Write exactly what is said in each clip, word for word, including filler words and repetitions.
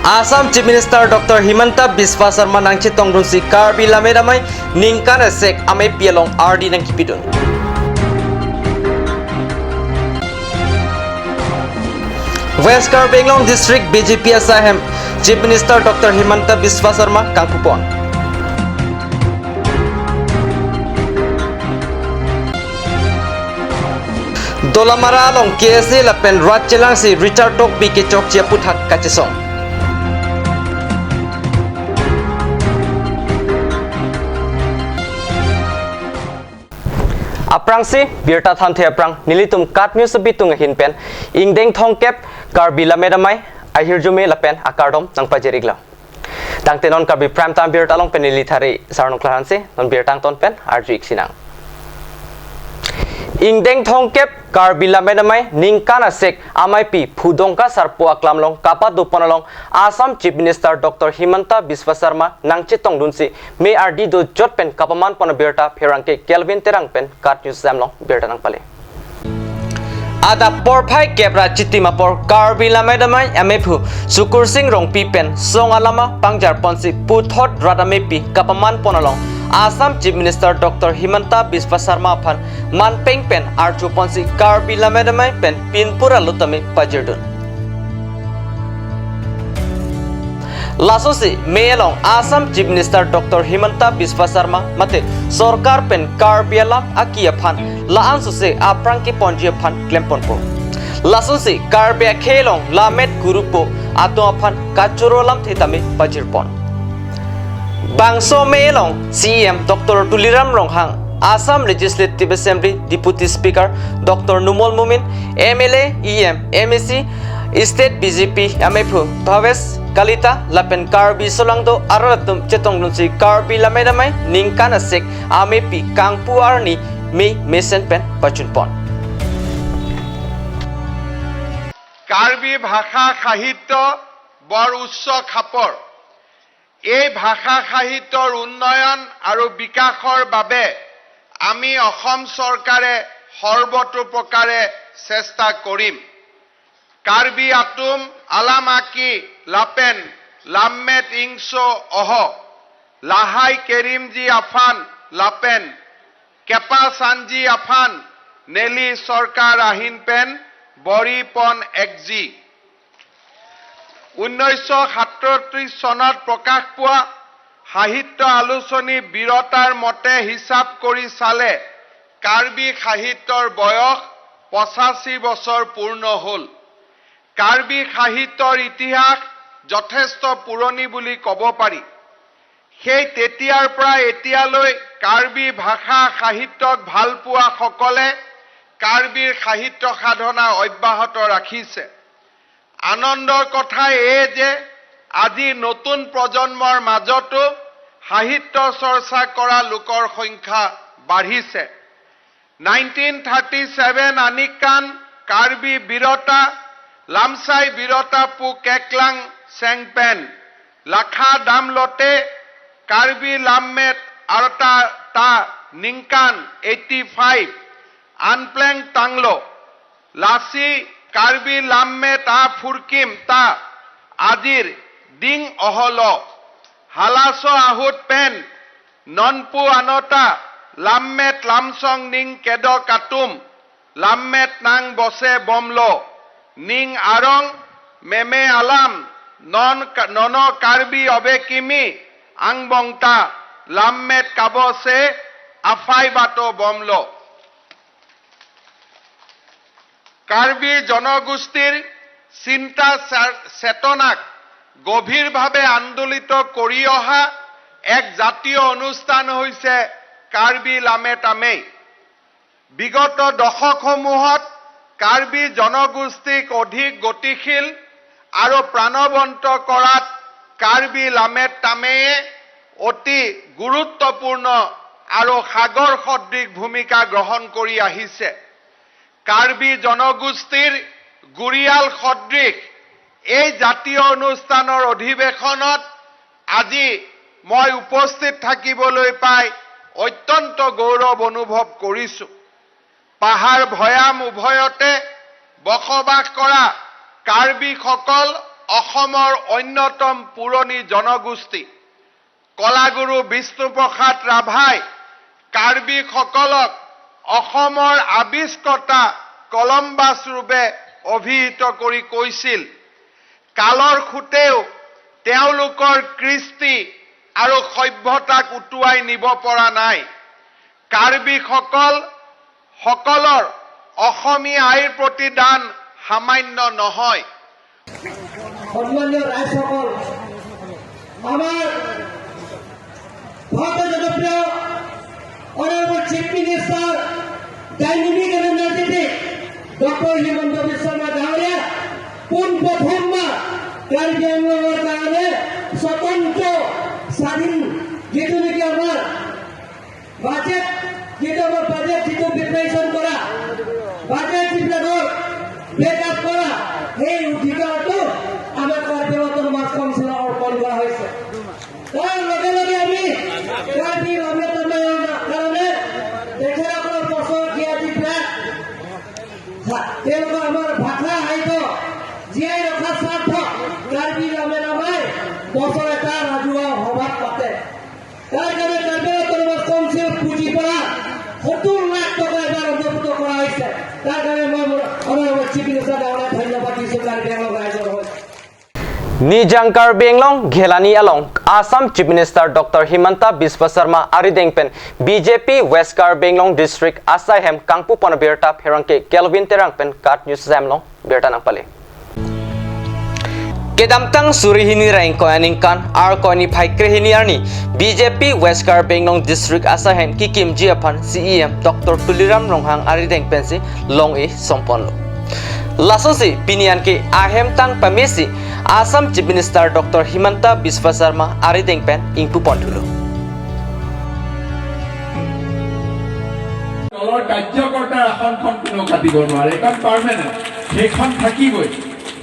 Assam Chief Minister Doctor Himanta Biswa Sarma nangchetongdunsi Karbi Lammet Amei ningkan asek amepi along ardi nangkipidun. West Karbi Anglong District B J P asai ahem Chief Minister Doctor Himanta Biswa Sarma kangpupon. Dolamara along K S A lapen rat chelangsi Richard Tokbi kechokche aputhak kachesong. Aphrangsi birta thanthe aphrang nelitum KAT News abitung ahin pen ingdeng thomkep Karbi Lammet Amei ahirjume lapen akardom nangpajir-iklo. Tangte non Karbi Prime Time birta along pen neli Thari Sarnung Klarhanse, non birta angton pen arju-ik sinang. Ingdeng thomkep Karbi Lammet Amei ningkan asek amepi Phu Dongka Sarpo aklam along kapadopon along Assam Chief Minister Doctor Himanta Biswa Sarma nangchetongdunsi mei ardi dojot pen kapamanpon abirta pherangke Kelvin Terang pen KAT News Assam along birta nangpale. Adap porphai kep ra chitim apor Karbi Lammet Amei amephu Sukursing Rongpi pen song alama pangjarponsi puthot rat amepi kapamanpon along Assam Chief Minister Doctor Himanta Biswa Sarma aphan manpeng pen archuponsi Karbi Lammet Amei pen pinpura lut amei pajirdun. Lasonsi mei along Assam Chief Minister Doctor Himanta Biswa Sarma mate sorkar pen Karbi alam aki aphan la-an sose aphrang keponji aphan klemponpo. Lasonsi Karbi akhei along lammet kurupo atum aphan kachoro lamthe tame pajirpon. Bangso mei along C E M Doctor Tuliram Ronghang, Assam Legislative Assembly Deputy Speaker Doctor Numal Momin, M L A, E M, M A C, State B J P amephu Bhavesh Kalita lapen Karbi solangdo arat atum chetongdunsi Karbi Lammet Amei ningkan asek amepi kangpu arni mei mesen pen pachunpon. Karbi ভাষা সাহিত্য বৰ উচ্চ খাপৰ। এই ভাষা সাহিত্যৰ উন্নয়ন আৰু বিকাশৰ বাবে আমি অসম চৰকাৰে সৰ্বতোপ্ৰকাৰে চেষ্টা কৰিম। কাৰ্বি আতুম আলাম আকি লাপেন lammet ingso oho, lahai kerimji aphan lapen kepa sanji aphan Delhi চৰকাৰ আহি pen boripon ekji। ঊনৈছশ সাতত্ৰিশ চনত প্ৰকাশ পোৱা সাহিত্য আলোচনী বিৰতাৰ মতে হিচাপ কৰি চালে কাৰ্বি সাহিত্যৰ বয়স পঁচাশী বছৰ পূৰ্ণ হ'ল। কাৰ্বি সাহিত্যৰ ইতিহাস যথেষ্ট পুৰণি বুলি ক'ব পাৰি। সেই তেতিয়াৰ পৰা এতিয়ালৈ কাৰ্বি ভাষা সাহিত্যক ভাল পোৱাসকলে কাৰ্বিৰ সাহিত্য সাধনা অব্যাহত ৰাখিছে। আনন্দৰ কথা এয়ে যে আজি নতুন প্ৰজন্মৰ মাজতো সাহিত্য চৰ্চা কৰা লোকৰ সংখ্যা বাঢ়িছে। নাইনটিন থাৰ্টি ছেভেন আনিকান কাৰ্বি বিৰতা লামচাই বিৰতা পু কেকলাং চেংপেন লাখা দাম লতে Karbi lammet arta ta ningkan eighty five anpleng tanglo lasi Karbi lammet aphurkim ta ajir ding oholo halaso ahut pen nonpu anota lammet lamsong ning kedok atum lammet nang bose bomlo ning arong meme alam non ka- nono Karbi obe kimi angbong ta lammet kabose aphai bato bomlo। Karbi জনগোষ্ঠীৰ চিন্তা চে- চেতনাক গভীৰভাৱে আন্দোলিত কৰি অহা এক জাতীয় অনুষ্ঠান হৈছে কাৰ্বি লামেট আমেই। বিগত দশকসমূহত কাৰ্বি জনগোষ্ঠীক অধিক গতিশীল আৰু প্ৰাণৱন্ত কৰাত কাৰ্বি লামেট তামেয়ে অতি গুৰুত্বপূৰ্ণ আৰু সাগৰ সদৃশ ভূমিকা গ্ৰহণ কৰি আহিছে। কাৰ্বি জনগোষ্ঠীৰ গুৰিয়াল সদৃশ এই জাতীয় অনুষ্ঠানৰ অধিৱেশনত আজি মই উপস্থিত থাকিবলৈ পাই অত্যন্ত গৌৰৱ অনুভৱ কৰিছো। পাহাৰ ভৈয়াম উভয়তে বসবাস কৰা কাৰ্বিসকল অসমৰ অন্যতম পুৰণি জনগোষ্ঠী কলাগুৰু বিষ্ণুপ্ৰসাদ ৰাভাই কাৰ্বিসকলক অসমৰ আৱিষ্কৰ্তা কলম্বাছ ৰূপে অভিহিত কৰি কৈছিল, "কালৰ সোঁতেও তেওঁলোকৰ কৃষ্টি আৰু সভ্যতাক উটুৱাই নিব পৰা নাই।" কাৰ্বিসকল সকলৰ অসমীয়া আইৰ প্ৰতি দান সামান্য নহয়। সন্মানীয় ৰাইজসকল, আমাৰ ভাৰতৰ জনপ্ৰিয় Honorable Chief Minister, Dynamic and Energetic doctor Himanta বিশ্ব শৰ্মা ডাঙৰীয়া পোনপ্ৰথমবাৰ কাৰ্বি আংলঙৰ কাৰণে স্বতন্ত্ৰ স্বাধীন যিটো নেকি আমাৰ বাজেট, যিটো আমাৰ বাজেট যিটো প্ৰিপেৰেশ্যন কৰা, বাজেট যিবিলাকৰ বেকআপ কৰা, সেই অধিকাৰটো আমাৰ কাৰ্বি অট'নমাছ কাউন্সিলক অৰ্পণ কৰা হৈছে। তাৰ লগে লগে আমি কাৰ্বি লামে তামাঙৰ কাৰণে তেখেতসকলৰ বছৰ জীয়াই দি পেলাই ভা-, তেওঁলোকৰ আমাৰ ভাষা সাহিত্য জীয়াই ৰখাৰ স্বাৰ্থত কাৰ্বি লামে তামাঙে বছৰ এটা ৰাজহুৱা সভা পাতে। তাৰ কাৰণে কাৰ্বি অট'নমাছ কাউন্সিল পুঁজিৰ পৰা সত্তৰ লাখ টকা এবাৰ অন্তৰ্ভুক্ত কৰা হৈছে। তাৰ কাৰণে মই মোৰ অনাৰেবল চিফ মিনিষ্টাৰ ডাঙৰীয়াক ধন্যবাদ দিছোঁ কাৰ্বি আংলং ৰাইজৰ হৈ। Nijang Karbi Anglong Ghelani along Assam Chief Minister Doctor Himanta Biswa Sarma arideng pen B J P West Karbi Anglong District asai hem kangpupon abirta pherangke Kelvin Terang pen KAT News asai hem along birta nangpale. Kedamtang suri hini ra ingkoi aningkan Arkoi niphai krehini arni B J P West Karbi Anglong District asai hem kekimji aphan C E M Doctor Tuliram Ronghang arideng pensi long-e somponlo. Lasonsi pini anke ahemtang pamesi Assam Chief Minister Doctor Himanta Biswa Sarma arideng pen ingpupon thulo. দলৰ কাৰ্যকৰ্তাৰ আসনখন কোনেও কাটিব নোৱাৰে, এইখন পাৰ্মানেণ্ট, সেইখন থাকিবই।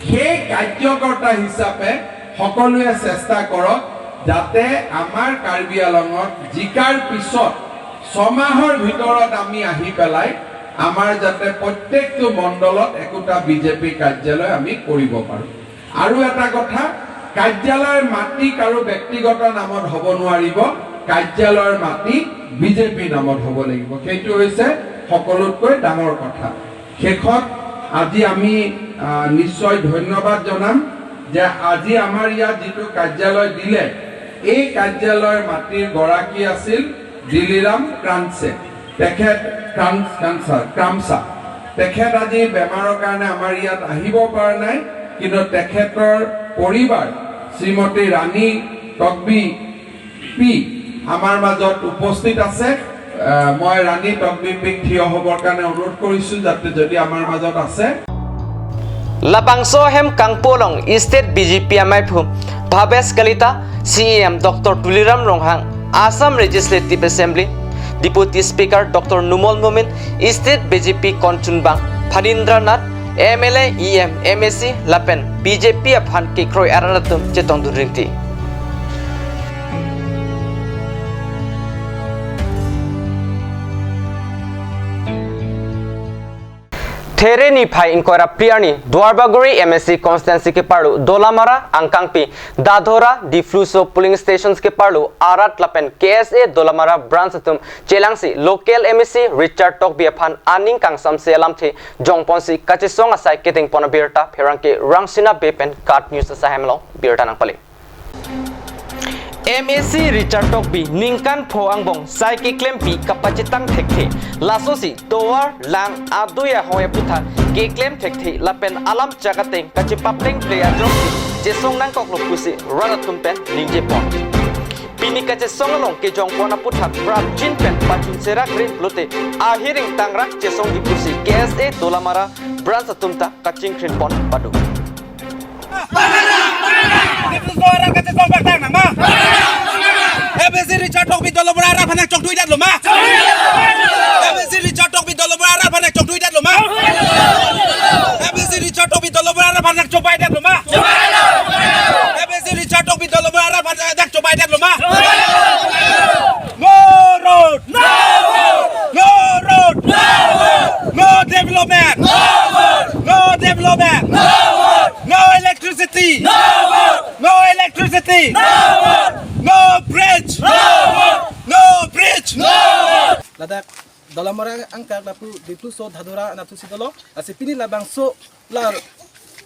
সেই কাৰ্যকৰ্তা হিচাপে সকলোৱে চেষ্টা কৰক যাতে আমাৰ কাৰ্বি আংলঙত জিকাৰ পিছত ছমাহৰ ভিতৰত আমি আহি পেলাই আমাৰ যাতে প্ৰত্যেকটো মণ্ডলত একোটা বিজেপি কাৰ্যালয় আমি কৰিব পাৰোঁ। আৰু এটা কথা, কাৰ্যালয়ৰ মাটি কাৰো ব্যক্তিগত নামত হ'ব নোৱাৰিব, কাৰ্যালয়ৰ মাটি বিজেপিৰ নামত হ'ব লাগিব। সেইটো হৈছে সকলোতকৈ ডাঙৰ কথা। শেষত আজি আমি, আহ, নিশ্চয় ধন্যবাদ জনাম যে আজি আমাৰ ইয়াত যিটো কাৰ্যালয় দিলে, এই কাৰ্যালয়ৰ মাটিৰ গৰাকী আছিল দিলিৰাম ক্ৰান্সে। তেখেত ক্ৰান্স-, ক্ৰান্সা, ক্ৰামছা। তেখেত আজি বেমাৰৰ কাৰণে আমাৰ ইয়াত আহিব পৰা নাই, কিন্তু তেখেতৰ পৰিবাৰ শ্ৰীমতী ৰাণী তকবি পি আমাৰ মাজত উপস্থিত আছে। আহ, মই ৰাণী তকবি পিক থিয় হ'বৰ কাৰণে অনুৰোধ কৰিছোঁ, যাতে যদি আমাৰ মাজত আছে। Labangso ahem kangpu along State B J P amaiphu Bhabesh Kalita, C E M Doctor Tuliram Ronghang, Assam Legislative Assembly Deputy Speaker Doctor Numal Momin, State B J P kongchunbang Phanindra Nath, M L A, E M, M A C lapen B J P aphan kekroi arat atum chetongdun rinti. There niphai ingkoi ra phli arni Duarbagori M A C constituency keparlo Dolamara, Angkangpi, Dadhora, Dipluso polling stations keparlo arat lapen K S A Dolamara branch atum chelangsi local M A C Richard Tokbi aphan aning kangsamse alamthe jongponsi kachesong asai kedengpon abirta pherangke Rangsina Bey pen KAT News asai hem along birta nangpale. M A C Richard Tokbi ningkan pho angbong sai keklempi kapachitang thekthe. Lasosi tovar lang adui ahoi aputhak keklem thekthe lapen alam chak ateng kachepaplengple ajok chesong nangkoklo pusi rat atum pen ningjepon. Pini kachesong along kejongpon aputhak prapjin pen pachun serak rin pulote ahiring tangrak chesongji pusi K S A Dolamara branch atum ta kachingkrinpon pado. Dipluso arat kachesong paktang nang ma? M A C Richard Tokbi Dolamara arat aphan nangchongthuidetlo ma? M A C Richard Tokbi Dolamara arat aphan nangchongthuidetlo ma? M A C Richard Tokbi Dolamara arat aphan nangchongpaidetlo ma? M A C Richard Tokbi Dolamara arat aphan nangchongpaidetlo ma? No road! No vote! No road! No vote! No development! No vote! No development! No vote! No electricity! No Dolamara angkak lapu Dipluso Dhadora anatthu si dolo. Lasi pini labangso la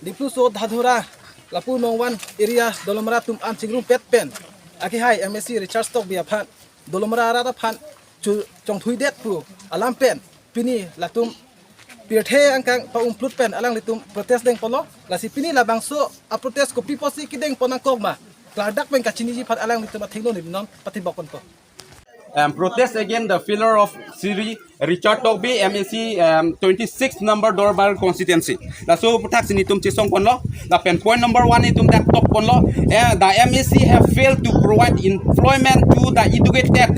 Dipluso Dhadora lapu Nongwan area Dolamara atum an chingrumpet pen akehai M A C Richard Tokbi aphan Dolamara arat aphan chu chongthuidet pu alam pen pini latum pirthe angkang pa-umphlut pen alanglitum protest dengponlo. Lasi pini labangso a-protest kopi apotsi kedengpon nangkok ma, klardak pen kachiniji aphan alanglitum athengno ninon patibok ponpo. Um, protest against the failure of Shri Richard Tokbi, M A C, um, twenty-six number Duarbagori constituency. Laso aputhak si netum chesongponlo. Lapen point number one netum dak tokponlo. Eh, the M A C have failed to provide employment to the educated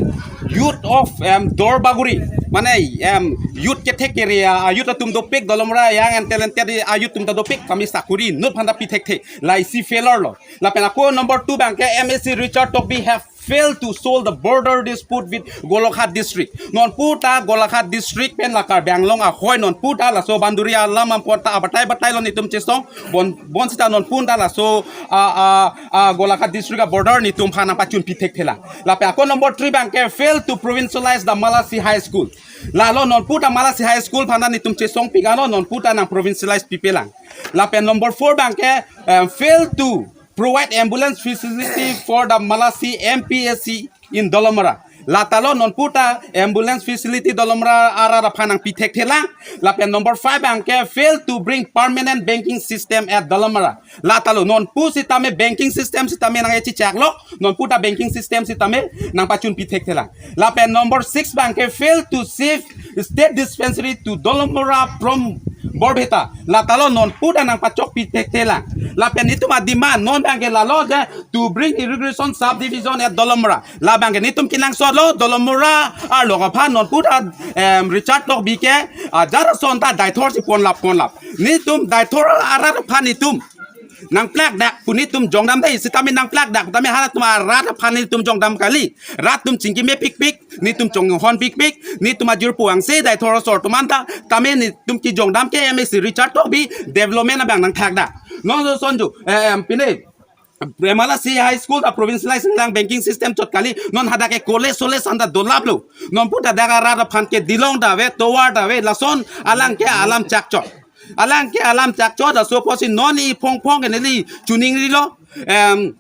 youth of, um, Duarbagori. Mane, um, youth kethek area, uh, youth atum dopik, Dolamara young and talented, uh, youth atum ta dopik, kami sakuri inut aphan ta pi thekthe. Lasi failure lo. Lapen ako number two abangke M A C Richard Tokbi have failed to solve the border dispute with Golaghat district. Nonpu ta Golaghat district pen la Karbi Anglong ahoi nonpu ta laso boundary alam ampon ta abatai batailo netum chesong. Bon, bonsita nonpu ta laso, ah, ah, ah, Golaghat district a-border netum aphan nangpachunpi thekthelang. Lapen ako number three abangke fail to provincialize the Malasi High School. Lalo nonpu ta Malasi High School aphan ta netum chesongpik anlo, nonpu ta nang provincialize pipelang. Lapen number four abangke, um, fail to provide ambulance facility for the Malasi M P S C in Dolamara. Latalo nonpu ta ambulance facility Dolamara arat aphan nangpi thekthelang. Lapen number five abangke fail to bring permanent banking system at Dolamara. Latalo nonpu sitame banking system sitame nang-echechaklo, nonpu ta banking system sitame nangpachunpi thekthelang. Lapen number six abangke fail to shift state dispensary to Dolamara from Borpeta. Latalo nonpu ta nangpachokpi thekthelang. Lapen netum a-demand non abangke lalo je to bring irrigation subdivision at Dolamara. Labangke netum kenangsotlo, Dolamara arlo aphan nonpu ta, em, Richard Tokbi ke, ah, jara son ta Deithor si ponlap ponlap. Netum Deithor arat aphan netum nangplakdak pu netum jongdam dei, sitame nangplakdak tame halatum arat aphan netum jongdam kali. Rat atum chingkimepikpik, netum chonghonpikpik, netum ajirpo angse Deithor asor atum anta, tame netum kejongdam ke M A C Richard Tokbi development abang nangthakdak. Non so sonju, eh, em, pine, Malasi High School ta provincialize lang, banking system chot kali, non hadak ke college soles anta dolaplo. Nonpu ta dak arat aphan ke dilong ta ave, tovar ta ave, lason alang ke alam chakchot. Alang ke alam chakchot, laso apotsi non iphongphong ke neli chuningrilo. Em,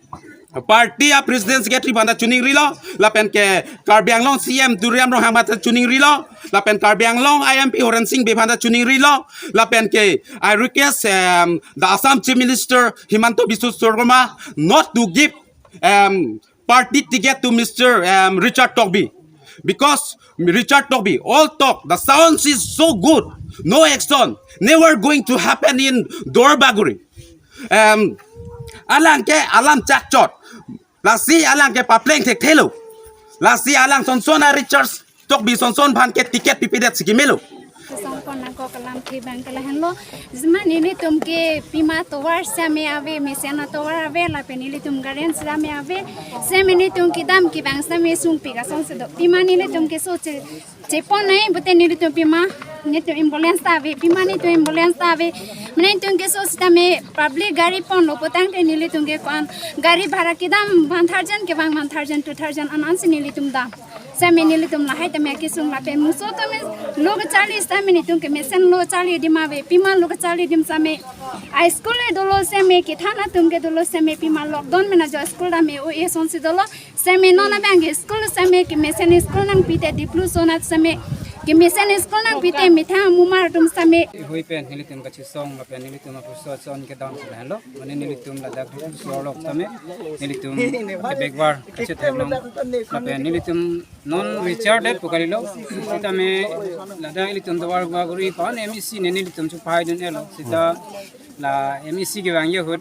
party a-president secretary aphan ta chuningrilo. Lapen ke Karbi Anglong C M Tuliram Ronghang aphan ta chuningrilo. Lapen Karbi Anglong I M P Horen Sing Bey aphan ta chuningrilo. Lapen ke I request, em, the Assam Chief Minister Himanta Biswa Sarma not to give, em, party ticket to Mister, em, Richard Tokbi. Because Richard Tokbi, all talk, the sounds is so good, no action, never going to happen in Duarbagori. Em, alang ke alam chakchot. Lasi alang ke papleng thekthelo. Lasi alang sonson a-Richard Tokbi sonson aphan ke ticket pipedet si kemelo. Kesongpon nangkok alam ke abangke lahenlo. Jisma nelitum ke pima tovar sitame ave, mesen atovar ave, lapen nelitum garden sitame ave. Sitame netum kedam kevang sitame sungpik asonsi do. Pima nelitum keso che, chepon nai pute nelitum pima, netum ambulance ta ave, pima netum ambulance ta ave. Mane netum keso sitame public gari ponlo putangte nelitum ke ko-an gari bhara kedam aphan tharjan kevang aphan tharjan two tharjan an ansi nelitum dam. Sitame nelitum lahai tame kesung lapen muso tame lo kacharli sitame netum ke mesen lo charli adim ave, pima lo kacharli adim sitame a-school le dolo sitame kethan atum ke dolo sitame pima lockdown mena jo school tame o-e asonsi dolo. Sitame non abangke school sitame kemesen school nangpite Dipluso anat sitame kemesen school nangpite methang mumar atum sitame. Hui pen nelitum kachesong lapen nelitum a-protest kedam si lahenlo. Mane nelitum ladak Dipluso arlo sitame nelitum ke backward kachetheklong. Lapen nelitum non Richard det pu kalilo. Sitame ladak ilitum Duarbagori pan M A C ne nelitum chupahai dun-elo. Sita la M A C kevangji ahut,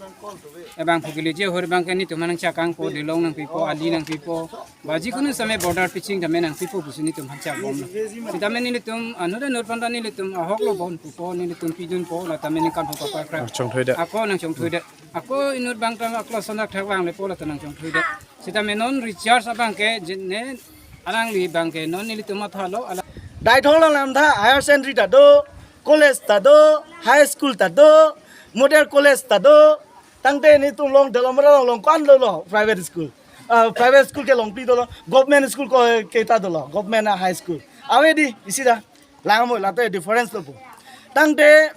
abang pu keleji ahut abangke netum aphan nangchakangpo, dilong nangpipo, ali nangpipo, ba jikunu sitame border pitching tame nangpipo pusi netum aphan chakbomlo. Sitame nelitum anut anut aphan ta nelitum ahok lo bon pupo, nelitum pidunpo, la tame ningkan pu kapakra. Nangchongthuidet. Ako nangchongthuidet. Ako inut abang ta aklo sonak thak vanglepo, la ta nangchongthuidet. Sitame non Richard abangke jene alangli abangke non nelitum mathalo, alang Deithor along lamtha higher secondary ta do, college ta do, high school ta do, model college ta do. Tangte netum along Dolamara along, along ko-an dolo private school. Ah, private school ke longpi dolo, government school ko ke ta dolo, government a-high school. Ave di, isi ta. Lang mo, la ta difference lo pu. Tangte,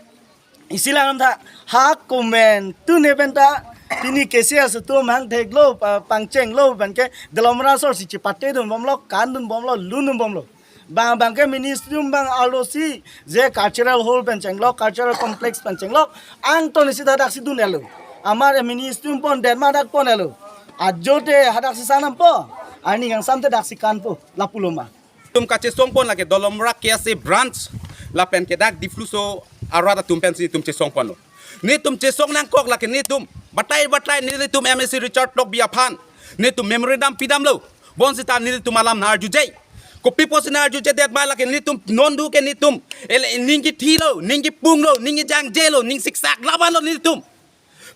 isi lang tha, ha komantu ne pen ta, pini K C S atum hangtheklo, pa-, pangchenglo, pen ke, Dolamara asor si chepate dun bomlo, kan dun bomlo, lun dun bomlo. Bang, bang ke ministry atum bang arlosi, je cultural hall pen chenglo, cultural complex pen chenglo, angton isi ta daksi dun-etlo. Amat ministry atum pon, det ma dak pon-etlo. Ajote hadak si sanam po, arni kangsam te daksi kan po, lapulo ma. Tum kachesong pon lake Dolamara K S A branch lapen ke dak Dipluso arat atum pensi tum chesong ponlo. Netum chesong nangkok lake netum batai batai netum M A C Richard Tokbi aphan netum memorandum pidamlo. Bonsita netum alam narjuje. Kopi pusi narjuje det ma lake netum nondu ke netum ele ning kethilo, ning kepunglo, ning jangjelo, ning siksak labanlo netum.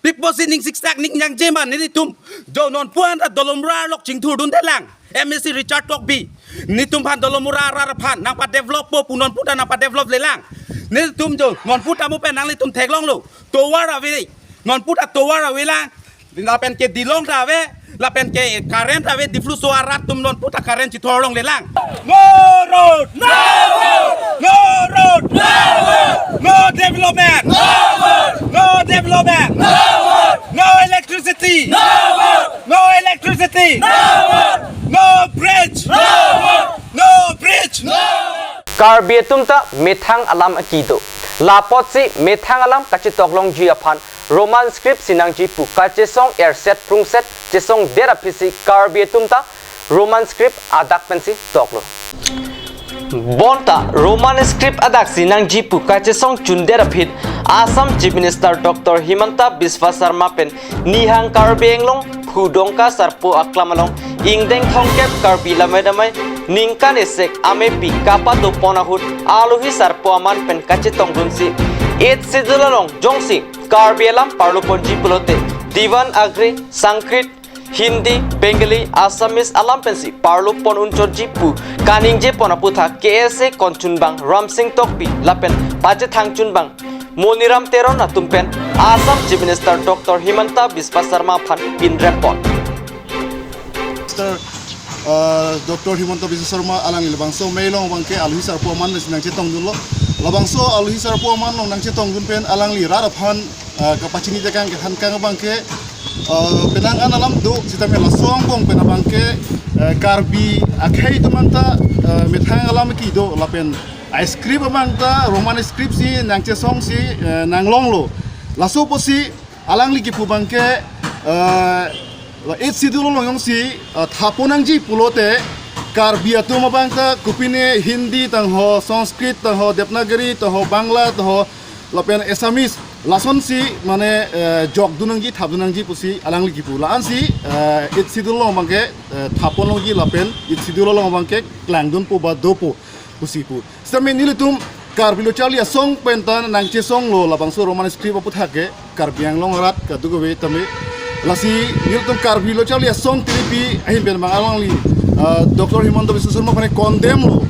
Pi pusi ning siksak ning jangje ma netum. Jo non pu-an ta Dolamara lok chingthur dundelang. M A C Richard Tokbi. Netum aphan Dolamara arat aphan nangpadevelop po pu non pu ta nangpadevelop-lelang. Netum jo non pu ta mo pen nanglitum theklonglo. Tovar ave. Non pu ta tovar avelang. Lapen ke dilong ta ave. Lapen ke current ave, Dipluso arat atum non pu ta current chithorlong-lelang. No road! No road! No road! No road! No development! No road! No development! No road! No electricity! No road! No electricity! No road! No bridge! No road! No bridge! No road! Karbi atum ta methang alam aki do. Lapotsi methang alam kachetoklongji aphan Roman script si nangji pu kachesong erset prungset chesongdet aphi si Karbi atum ta Roman script adak pensi toklo. Bonta Roman script adak si nangji pu kachesong chundet aphi Assam Chief Minister Doctor Himanta Biswa Sarma pen Nihang Karbi Anglong Phudongka Sarpo aklam along ingdeng thomkep Karbi Lamai Damai ningkan esek amepi kapadopon ahut alohi sarpo aman pen kachetongdunsi Eighth Schedule along jongsi Karbi alam parloponji pulote Devanagari, Sanskrit, Hindi, Bengali, Assamese alam pensi parlopon unchotji pu kaningjepon aputhak K S A konchunbang Ramsing Tokbi lapen pachethangchunbang Moniram Teron atum pen Assam Chief Minister Doctor Himanta Biswa Sarma aphan pinrepon. Minister, uh, Doctor Himanta Biswa Sarma alangli labangso mei along abangke alohi sarpo aman nangchetongdunlo. Labangso alohi sarpo aman along nangchetongdun pen alangli rat aphan, uh, kapachini tekang kethankang abangke, uh, penang an alam do sitame laso angbong pen abangke, uh, Karbi akhei atum anta, uh, methang alam ki do lapen a script abang ta Roman script si nangchesongsi, eh, nanglonglo. Laso pusi alangli kipu abangke, eh, Eighth Schedule along jongsi, eh, thapon nangji pulote Karbi atum abang ta kopine Hindi tangho, Sanskrit tangho, Devanagari tangho, Bangla tangho, lapen Assamese lasonsi mane, eh, jokdun nangji, thapdun nangji pusi alangli kipu. La-ansi, eh, Eighth Schedule along abangke, eh, thapon longji lapen Eighth Schedule along abangke klangdunpo ba dopo pusi pu. Sitame nelitum Karbi Lo Charli Asong pen ta nangchesonglo labangso Roman script aputhak ke Karbi Anglong arat kadokave tame. Lasi nelitum Karbi Lo Charli Asong tiripi ahin pen abang alangli, ah, Doctor Himanta Biswa Sarma aphan condemn lo.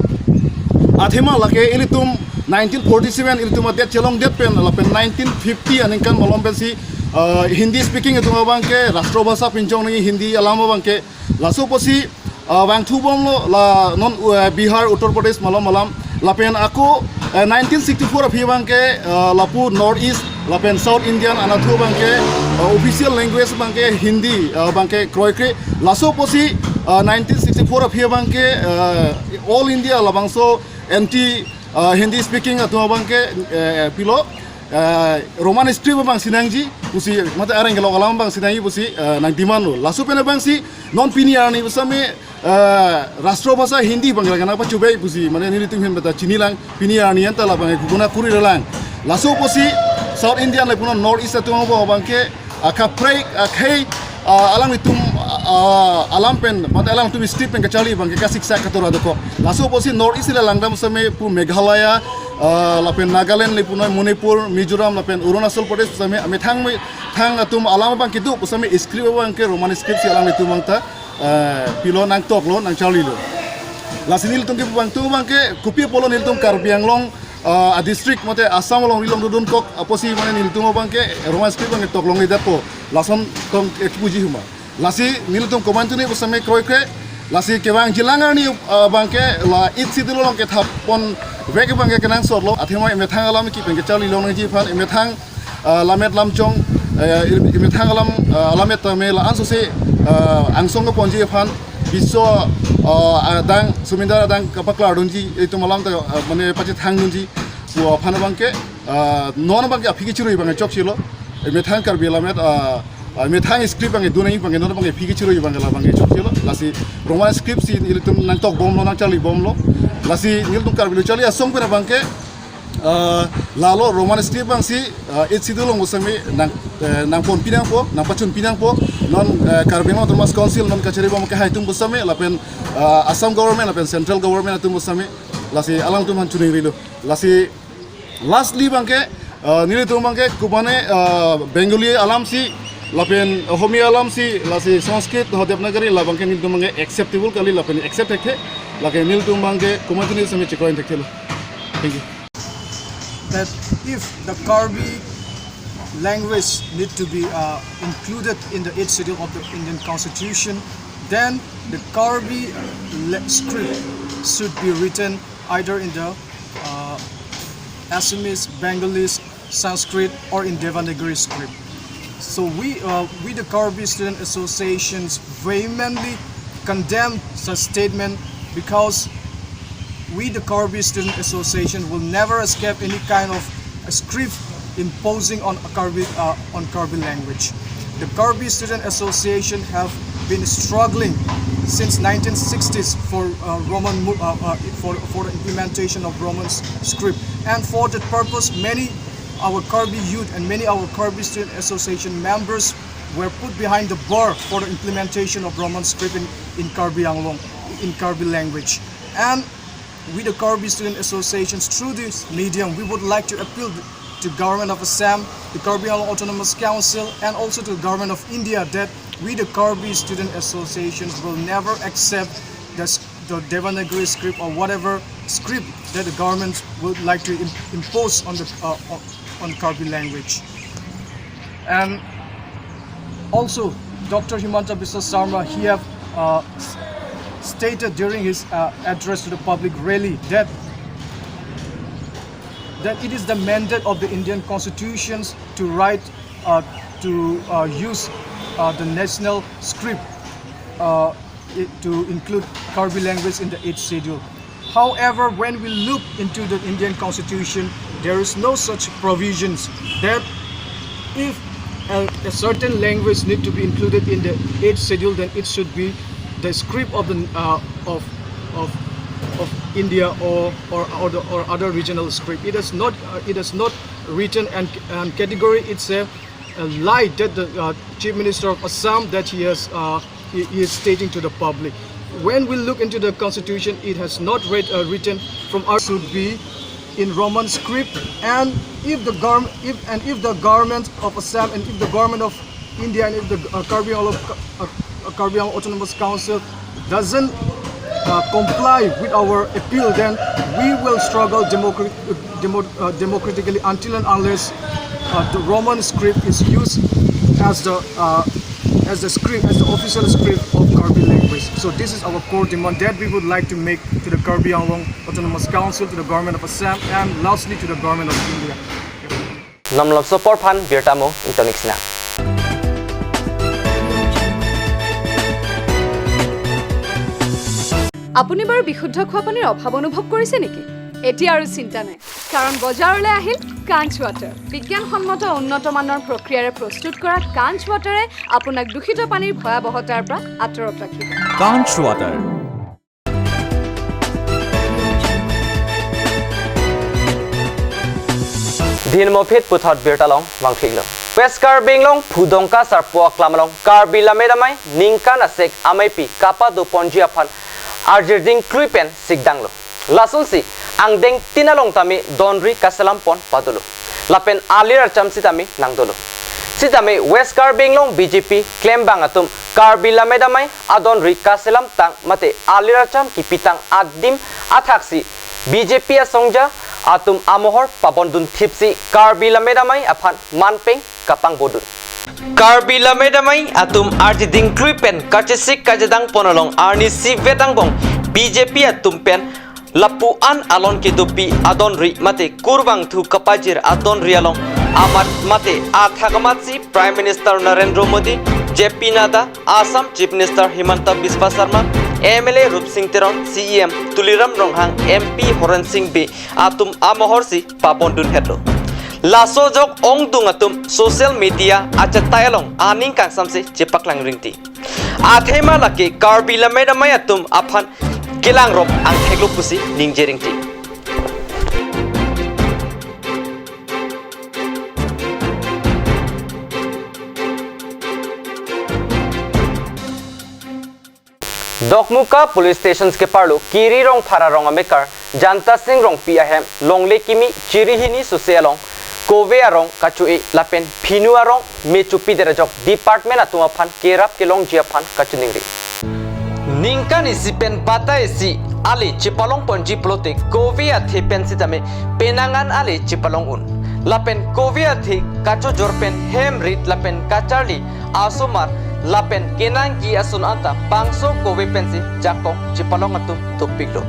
Athema lake ilitum nineteen forty-seven ilitum adet chelongdet pen lapen nineteen fifty aningkan malom pensi, ah, Hindi speaking atum abangke rashtra bhasha pinchong nangji Hindi alam abangke. Laso pusi, ah, vangthu bomlo la non, eh, Bihar, Uttar Pradesh malom alam. Lapen ako, eh, nineteen sixty-four aphi abangke, eh, lapu North East lapen South Indian anatthu abangke, eh, official language abangke Hindi, eh, abangke kroikre. Laso pusi, eh, nineteen sixty-four aphi abangke, eh, All India labangso anti, eh, Hindi speaking atum abangke, eh, pilo, eh, Roman script abang si nangji pusi, mate areng kelok alam abang si nangji pusi, eh, nang demand lo. Laso pen abangsi non pini arni pusitame, eh, rashtra bhasha Hindi abang lake nangpachobei pusi, mane nelitum ahin pen ta chinilang, pini arni anta labang guguna kuri relang. Laso pusi South Indian lapunon North East atum abang abangke, ah, kaprek, ah, khei, ah, alanglitum, ah, alam pen, mate alangtum state pen kacharli abangke kasiksak katora dokok. Laso pusi North East le langdam sitame pu Meghalaya, ah, lapen Nagaland lapunon Manipur, Mizoram lapen Arunachal Pradesh sitame amethang methang atum alam abangke do pusitame script abangke Roman script si alanglitum abang ta, eh, pilo nangtoklo, nangcharlilo. Lasi nelitum kevangthu abangke kopi apotlo nelitum Karbi Anglong, eh, a district mate Assam along rilong dodun kok apotsi mane nelitum abangke Roman script abangke toklongledetpo. Lason tong ek puji huma. Lasi nelitum komantu ne pusitame kroikre, Lasi kevang jilang arni, uh, abangke la Eighth Schedule along kethap pon vek abangke kenangsot lo. Athema emethang alam kipen kecharli longnangji aphan emethang, uh, lammet lamchong, uh, emethang alam, uh, lammet tame la ansose, uh, angsong keponji aphan biso, uh, adang sumindar adang kapaklardunji itum alam ta, uh, mane pachethangdunji pu aphan abangke, uh, non abangke aphi kechirui abangke chokchelo. Emethang Karbi lammet, uh, uh, emethang script abangke dunai abangke non abangke aphi kechirui abangke la abangke chokchelo. Lasi Roman script si nelitum nangtokbomlo, nangcharlibomlo. Lasi nelitum Karbi lo charli asong pen abangke, uh, lalo Roman script abang si, uh, Eighth Schedule along pusitame nang, uh, nangponpi nangpo, nangpachunpi nangpo. Non, uh, Karbi Anglong Autonomous Council non kacharibom kehai atum pusitame lapen, uh, Assam government lapen central government atum pusitame. Lasi alangtum aphan choningrilo. Lasi lastly abangke, uh, nelitum abangke kumane, uh, Bengali alam si lapen Ohomia alam si, lasi Sanskrit ho Devanagari la abangke nelitum abangke acceptable kali lapen accept thekthe, lake nelitum abangke komatini sami chikroin thekthelo. Thank you. That if the Karbi language need to be, uh, included in the Eighth Schedule of the Indian Constitution, then the Karbi le-, script should be written either in the, uh, Assamese, Bengalese, Sanskrit, or in Devanagari script. So we, uh, we the Karbi Student Associations vehemently condemn such statement, because we the Karbi Student Association will never accept any kind of a script imposing on a Karbi, uh, on Karbi language. The Karbi Student Association have been struggling since nineteen sixties for, uh, Roman mo-, uh, uh, for, for the implementation of Roman s-, script. And for that purpose, many our Karbi youth and many our Karbi Student Association members were put behind the bar for the implementation of Roman script in, in Karbi Anglong, in Karbi language. And we the Karbi Student Associations, through this medium, we would like to appeal to government of Assam, the Karbi Anglong Autonomous Council, and also to the government of India that we the Karbi Student Associations will never accept the s-, the Devanagari script or whatever script that the government would like to im-, impose on the, uh, on, on Karbi language. And also, Doctor Himanta Biswa Sarma, he have, uh, s-, stated during his, uh, address to the public rally that, that it is the mandate of the Indian constitutions to write, uh, to, uh, use, uh, the national script, uh, i-, to include Karbi language in the Eighth Schedule. However, when we look into the Indian Constitution, there is no such provisions that if a, a certain language need to be included in the Eighth Schedule, then it should be the script of the, uh, of, of, of India or, or, or, the, or other regional script. It is not, uh, it is not written and, and category. It's a, a lie that the, uh, Chief Minister of Assam that he has, uh, he, he is stating to the public. When we look into the constitution, it has not read, uh, written from our should be in Roman script, and if the government, if, and if the government of Assam and if the government of India and if the, uh, Karbi Anglong, uh, uh, Karbi Anglong Autonomous Council doesn't, uh, comply with our appeal, then we will struggle democra-, uh, demo-, uh, democratically until and unless, uh, the Roman script is used as the, uh, as the script, as the official script of Karbi language. So this is our core demand that we would like to make to the Karbi Anglong Autonomous Council, to the government of Assam, and lastly to the government of India. Nomlom sopor aphan birta mo ingtonik sina. আপুনি বাৰু বিশুদ্ধ খোৱা পানীৰ অভাৱ অনুভৱ কৰিছে নেকি? এতিয়া আৰু চিন্তা নাই, কাৰণ বজাৰলৈ আহিল কাঞ্চ ৱাটাৰ। বিজ্ঞানসন্মত উন্নত মানৰ প্ৰক্ৰিয়াৰে প্ৰস্তুত কৰা কাঞ্চ ৱাটাৰে আপোনাক দূষিত পানীৰ ভয়াৱহতাৰ পৰা আঁতৰত ৰাখিব। Kanch Water. Dinmophit puthot birta along vangphliklo. West Karbi Anglong Phudongka Sarpo Aklam along Karbi Lammet Amei ningkan asek ameipi kapado ponji aphan arjirjing klui pen sikdanglo. Lasonsi angdeng tin along tame donri kaselam pon padolo. Lapen alir acham sitame nangdolo. Sitame West Karbi Anglong B J P klembang atum Karbi Lammet Amei adonri kaselam tang mate alir acham kipitang adim athaksi B J P asongja atum amohor pabondun thipsi Karbi Lammet Amei aphan manpeng kapangbodun. Karbi Lammet Amei atum arji dingklui pen kachesik kachedang pon along arnisi vet angbong B J P atum pen lapu-an alon kedopi adonri mate kurvangthu kapajir adonri along amat mate athak amatsi Prime Minister Narendra Modi, J P Nadda, Assam Chief Minister Himanta Biswa Sarma, M L A Rupsing Teron, C E M Tuliram Ronghang, M P Horen Sing Bey atum amohorsi pabondun hetlo. Laso ajok ongdung atum social media achetai along aning kangsamsi chepaklang ringti. Athema lake Karbi Lammet Amei atum aphan kelangrop angtheklo pusi ningje ringti. Dokmoka Police Stations keparlo Kiri Rongphar arong amekar Janta Sing Rongpi ahem longle kimi chiri hini sose along kove arong kacho-e lapen phinu arong me chopidet ajok department atum aphan kerap kelongji aphan kachiningri. Ningkan isi pen batai isi ale chepalong ponji pulote kove athe pen sitame penang an ale chepalong un. Lapen kove athe kachojor pen hem rit lapen kacharli asomar lapen kenangji ason anta bangso kove pensi jakong chepalong atum dopiklo.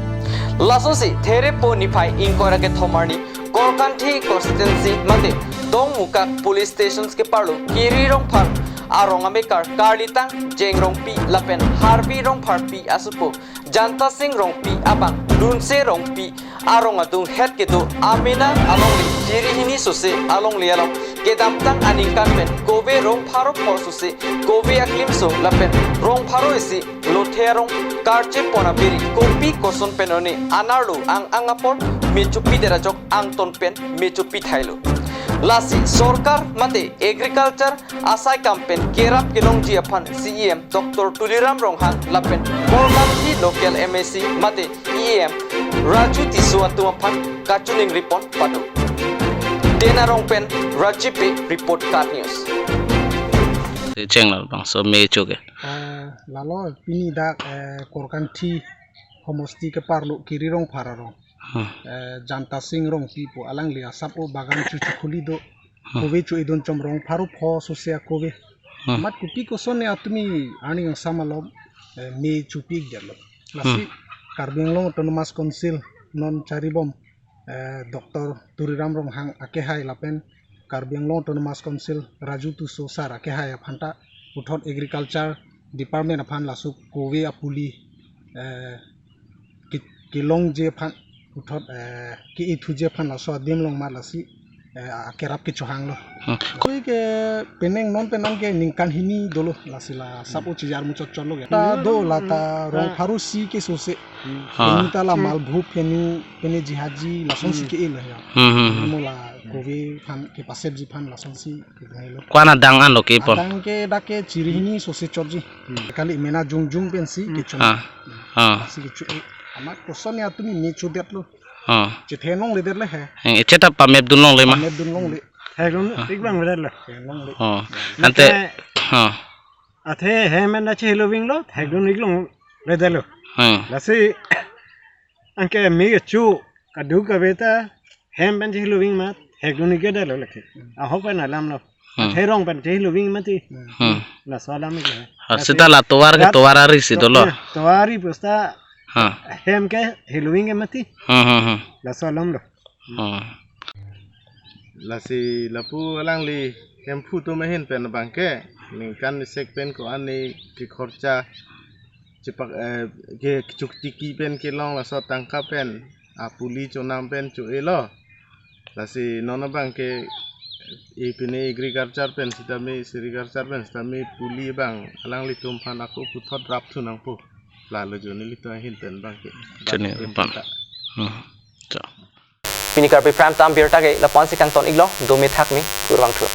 Lasonsi Therepo niphai ingkoi ra kethom arni Korkanthi constituency mate Dokmoka Police Stations keparlo Kiri Rongphar arong amekar Karlitang Jeng Rongpi lapen Harbi Rongpharpi asopo Janta Sing Rongpi abang Lunse Rongpi arong adunghet kedo amena alongle chiri hini sose alongle along kedamtang aningkan pen kove rong pharo pho sose kove aklimso lapen rong pharo isi lothe arong karche pon abiri kopi koson pen one anerlo ang ang apor me chopidet ajok angton pen me chopi thailo. Lasi sorkar mate agriculture asai kam pen kerap kelongji aphan C E M Doctor Tuliram Ronghang lapen Korkanthi local M A C mate E M Raju Tisso atum aphan kachiningri pon pado. Ten arong pen Rajiv Bey report, KAT News. Chenglal bangso me choke. Eh, lalo pini dak, eh, Korkanthi homosti keparlo Kiri Rongphar arong. Hmm. Eh, Janta Sing Rongpi pu alangli asap o bagan chuchu khuli do. Hmm. Kove cho-edun chom rong pharo pho sose akove. Hmm. Amat kopi koson ne atumi arni angsam alom, eh, me chopidetlo. Lasi Hmm. Karbi Anglong Autonomous Council non charibom, eh, Doctor Tuliram Ronghang akehai lapen Karbi Anglong Autonomous Council Raju Tisso sir akehai aphanta puthot agriculture department aphan laso kove apuli, eh, ke-, kelongji aphan puthot, eh, ke-ethuji aphan laso adim along mat lasi, eh, akerap kechohanglo. Hmm. Koi ke penang non penang ke ningkan hini dolo lasi la sap o chijar muchot chotlo ke. Ta do la ta rong pharo isi ke sose. Hmm. Phenu ta la Hmm. malbhu phenu pene jihaji lasonsi Hmm. ke-elo ya. Hmm, hmm, hmm. Mo la kove aphan kepasepji aphan lasonsi ke-elo. Ko-an adang anlo kepon? Adang ke dak ke chiri hini sose chotji. Hmm. Kali mena jongjong pensi Hmm. kechom. Ah. Ah. Si kecho-e. Amat koson ne atumi me chodetlo. Ah. Chethe nongle det le he. Eh, cheta pamepdun longle ma? Pamepdun longle. Thekdun Ah. tik bang det lo. Thek longle. Oh. Ante, Ante ah. Athe hem pen ta chehelo vinglo, thekdun ik longle det lo. Hmm. Lasi anke me kecho kaduk kave ta hem pen chehelo ving ma thekdun ik det lo lake. Ahok pen alam lo. Hmm. Athe rong pen chehelo ving mati. Hmm. Laso alam ik lo. Ah, Lasi seta la tovar ke rat tovar ari si dolo. to-, tovar ari pusta Ha. hem ke helo ving ke mati. Hmm, hmm, hmm. Laso alam lo. Hmm. Lasi lapu alangli Hemphu atum ahin pen abang ke ningkan isek pen ko-an ne kekhorcha chepak, eh, ke kechuktiki pen kelong laso tangka pen apuli chonam pen cho-elo. Lasi non abang ke ipine agriculture pen sitame, sericulture pen sitame puli abang alanglitum aphan ako puthot rapthu nangpo. Lalo jo nelitum ahin pen abang ke. Chini Rapthu pan. ta. Hmm. Cha. Pini Karbi Prime Time birta ke lapu-ansi kangton iklo, dome thakme, kurvangthu.